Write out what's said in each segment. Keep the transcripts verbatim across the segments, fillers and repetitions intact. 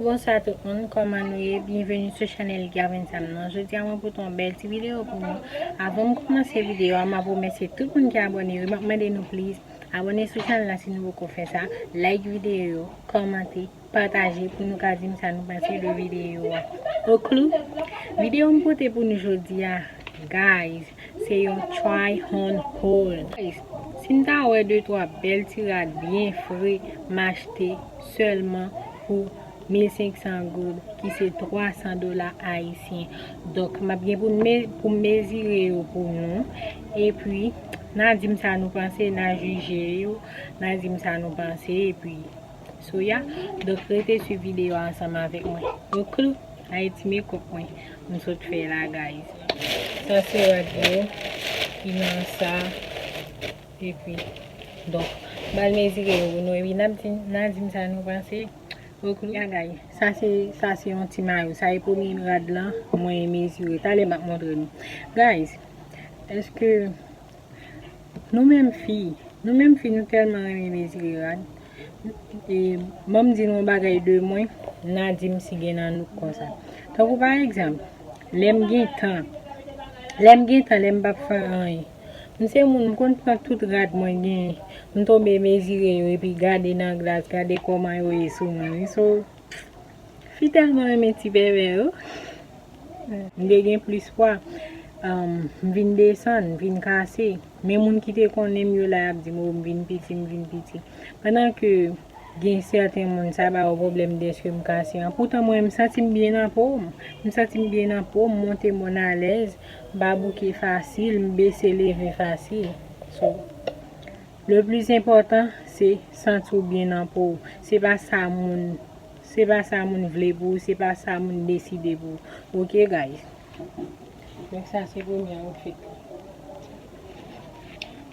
Bonswa tout moun, kòman nou ye? Byenveni sou chanèl Gaven Sam nan. Jodi a mwen pote yon bèl ti videyo pou nou. Avan m kòmanse videyo a, m ap remèsye tout moun ki abòne yo. M ap mande nou please abòne sou chanèl la si nou poko fè sa. Like videyo yo, kòmante, pataje pou nou ka di m sa nou panse de videyo a. Oklou, videyo m pote pou nou jodi a, guys, se yon try on haul. Guys, si n ta wè de twa bèl ti rad byen fre, m achte sèlman pou mil senk san goud, ki se twa san dola ayisyen. Donk, m ap gen pou m me-, pou m mezire yo pou nou. Epi, n a di m sa nou panse, n a jije yo, n a di m sa nou panse, epi, so ya. Donk, rete swiv videyo a ansanm avèk mwen. Oklou, Ayiti makeup mwen, m sot fè la, guys. Sa se rad yo ki nan sa. Epi, donk, m al mezire yo pou nou, epi n ap di, n a di m sa nou panse. Oklou, ya, guys, sa se, sa se yon ti mayo. Sa e premye rad lan, mwen mezire. Talè m ap montre nou. Guys, èske nou menm fi, nou menm fi, nou tèlman renmen mezire rad? E, ban m di nou yon bagay de mwen, n a di m si gen nan nou konsa. Tankou pa egzanp, lè m gen tan, lè m gen tan, lè m p ap fè anyen. M se moun, m konn pran tout rad mwen genyen, m tonbe mezire yo epi gade nan glas, gade kòman yo ye sou mwen, wi. So, fi tèlman renmen ti bèbè yo. M te gen plis pwa, um, m vin desann, m vin kase. Men moun ki te konnen m yo la, y ap di m, "O, m vin piti, m vin piti." Pandan ke gen sèten moun, sa ba yo pwoblèm dèske m kase an. Poutan mwen, m santi m byen nan po m. M santi m byen nan po m, m monte mòn alèz, m pa bouke fasil, m bese leve fasil. So, le plis enpòtan, se santi w byen nan po w. Se pa sa moun, se pa sa moun vle pou ou, se pa sa moun deside pou ou. Oke, guys? Donk, sa se premye outfit.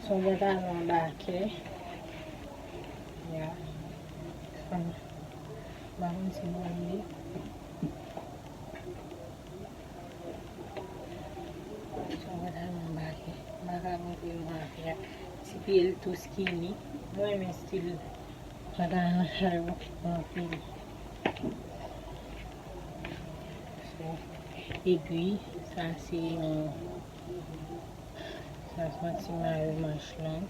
Se yon pantalon anba kè. Ya. Fanm. M pa konn si nou wè li. Se yon pantalon anba kè. M pa ka montre nou anpil. Ti pye l tou skinny. Mwen renmen stil pantalon sa yo anpil. So, epi, sa se yon Sa se yon ti mayo manch long.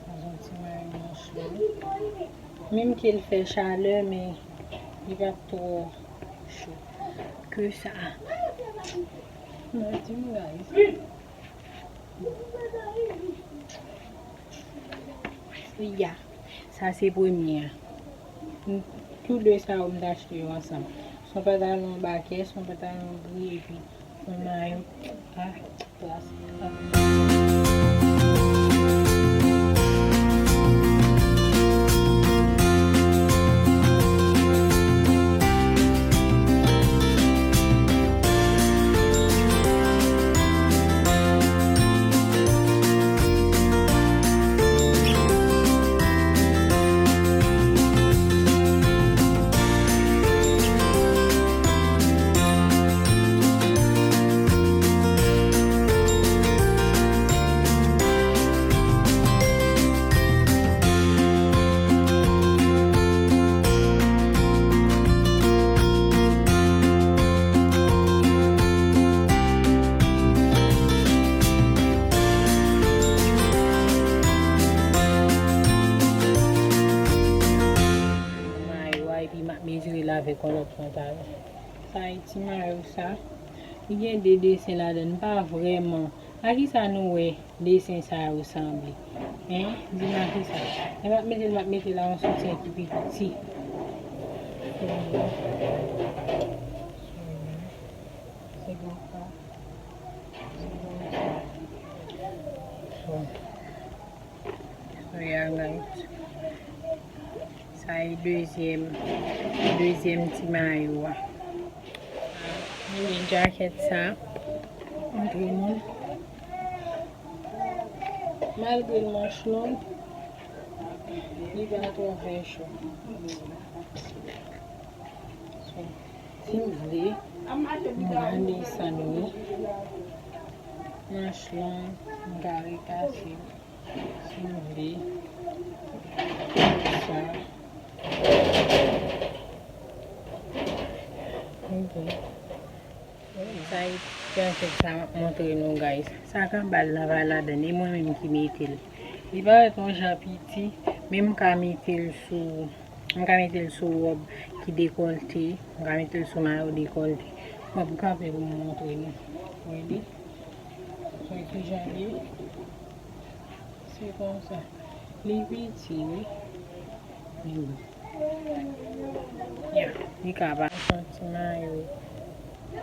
Sa se yon ti mayo manch long. Menm ke l fè chalè, men li pa t twò cho ke sa. Mwen di m, guys. Ya. Sa se premye a. M, tou de sa yo m t achte yo ansanm. Se yon pantalon anba kè, se yon pantalon gri epi yon mayo a klasik. Mayo a, epi m ap mezire l avèk yon lòt pantalon. Sa e ti mayo sa. Li gen de desen ladan l. M pa vrèman. A kisa nou wè desen sa yo sanble? Hein? Di m a kisa. Lè m ap mete l, m ap mete l a yon soutyen ki pi piti. Se konsa. Se konsa. So, yeah, guys. Sa e dezyèm, dezyèm ti mayo a. Nou gen jakèt sa. Montre nou. Malgre l manch long, li pa twò fè cho. So, si m vle, m ka desann li. Manch long, m ka rekase. Si m vle. Sa. Sa e ti anchèt sa m ap montre nou, guys. Sa k anba l la pa ladan l, e mwen menm ki mete l. Li parèt yon jan piti, men m ka mete l sou, m ka mete l sou wòb ki dekòlte, m ka mete l sou mayo dekòlte. M ap kanpe pou m montre nou. Wè li. Wè kijan li ye. Se konsa. Li piti, wi. Men bon. Ya, li ka pa. Yon ti mayo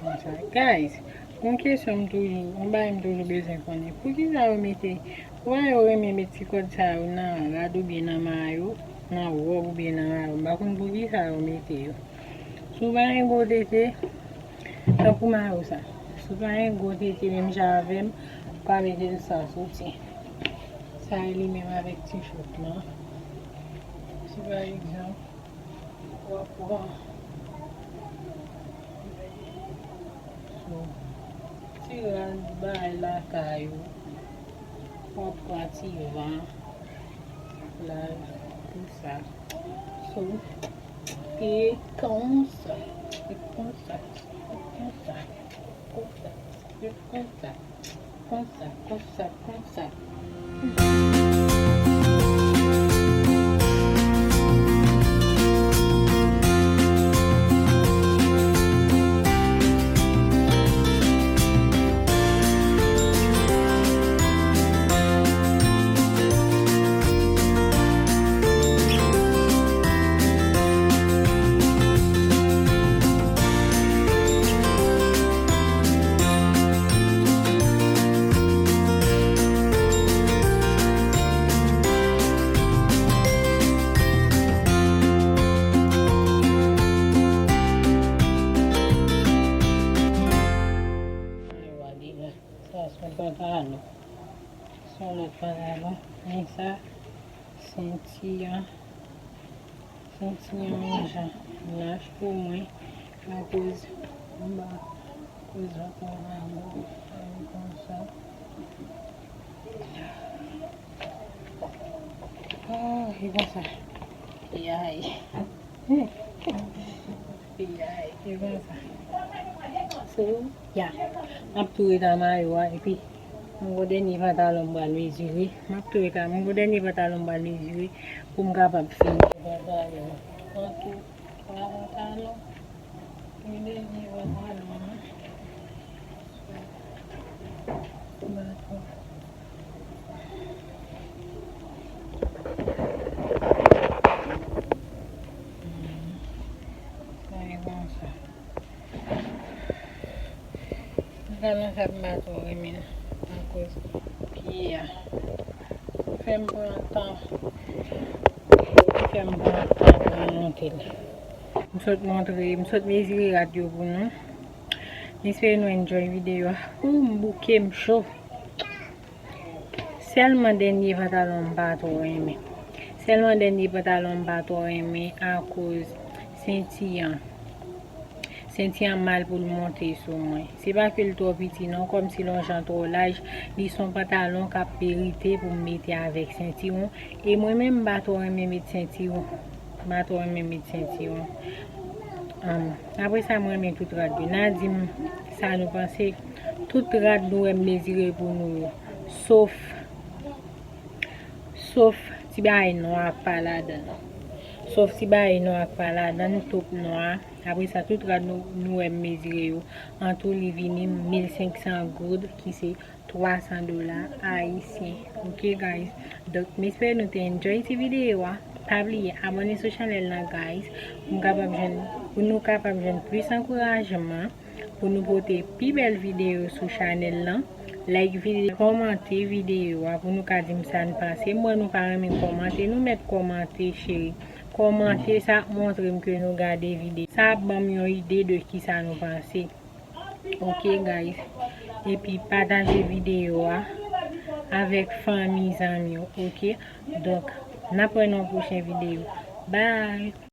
konsa. Guys, yon kesyon m toujou, yon bagay m toujou bezwen konnen. Poukisa yo mete, poukisa yo renmen met ti kòd sa yo nan rad oubyen nan mayo, nan wòb oubyen nan mayo? M pa konn poukisa yo mete yo. Si w pa gen gwo tete, tankou mayo sa. Si w pa gen gwo tete menm jan avè m, ou ka mete l san soutyen. Sa e li menm avèk t-shirt lan. Si pa egzanp, w ap pran so, ti rad bay lakay ou, w ap pran ti van, plaj, tout sa. So, e konsa, e konsa, e konsa, konsa, e konsa. Konsa, konsa, konsa. Sa se yon pantalon. Se yon lòt pantalon. Men sa, senti an. Senti an yon jan laj pou mwen, akoz m pa, akoz vant mwen pa gwo, sa vle konsa. Oh, e konsa. Yay. Yay, e konsa. So, ya. M ap tou ret a mayo a, epi m gon dènye pantalon m pral mezire. M ap tou ret a, m gon dènye pantalon m pral mezire pou m kapab fini. Pantalon. An tou, twa pantalon. Gon dènye pantalon an. Baton. Sa e konsa. Pantalon sa m pa twò renmen l akoz pye a. Fè m pran tan. Fè m pran tan pou m monte l. M sot montre, m sot mezire rad yo pou nou. M espere nou enjoy videyo a. Ooh, m bouke, m cho. Sèlman dènye pantalon m pa twò renmen. Sèlman dènye pantalon m pa twò renmen akoz senti an. Senti an mal pou l monte sou mwen. Se pa ke l twò piti non, kòmsi l yon jan twò laj. Li se yon pantalon k ap merite pou m mete avèk sentiwon. E mwen menm m pa twò renmen met sentiwon. M pa twò renmen met sentiwon. Ann, apre sa, m renmen tout rad yo. N a di m sa nou panse. Tout rad nou wè m mezire pou nou yo. Sof, sof ti bagay nwa k pa ladan l. Sof ti bagay nwa k pa ladan l, top nwa. Apre sa, tout rad nou, nou wè m mezire yo. An tou, li vini mil senk san goud, ki se twa san dola ayisyen. Ok, guys? Donk, m espere nou te enjoy ti videyo a. Pa bliye abòne sou chanèl lan, guys, pou m kapab jwenn, pou nou kapab jwenn plis ankourajman, pou nou pote pi bèl videyo sou chanèl lan. Like videyo, kòmante videyo a pou nou ka di m sa n panse. M wè nou pa renmen kòmante, nou mèt kòmante, cheri. Kòmante, sa ap montre m ke nou gade videyo. Sa ap ban m yon ide de kisa nou panse. Ok, guys? Epi pataje videyo a avèk fanmi, zanmi w, ok? Donk, n ap wè nan yon pwochen videyo. Bye!